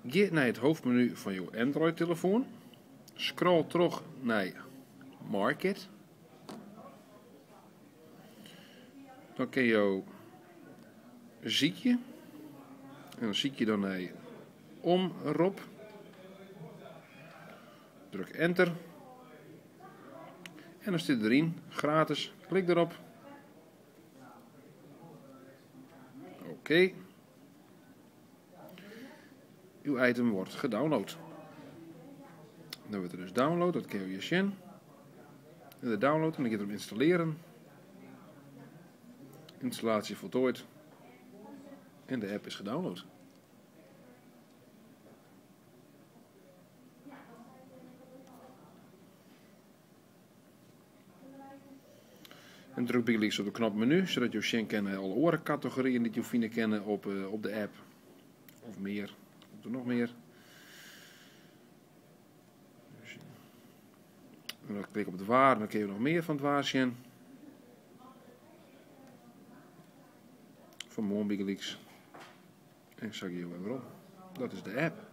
Gean nei it hoofdmenu fan jo Android-telefoan. Scroll troch nei Market. Dan kinne jo sykje. En dan sykje dan nei Omrop. Druk enter. En dan stiet deryn gratis. Klik derop. Oké. Uw item wordt gedownload. Dan wurdt er dus download, dat kinne jo hjir sjen. En de download en dan giet er om ynstalleren. Ynstallaasje voltooid. En de app is gedownload. En druk bygelyks op de knop menu, sadat jo sjen kinne alle oare kategoryen dy't jo fine kinne op, eh, op de app. Of mear, komt der noch mear. En dan klik op it waar, dan kinne jo noch mear fan it waar sjen. Fan moarn bygelyks. En sa gean we wer werom. Dat is de app.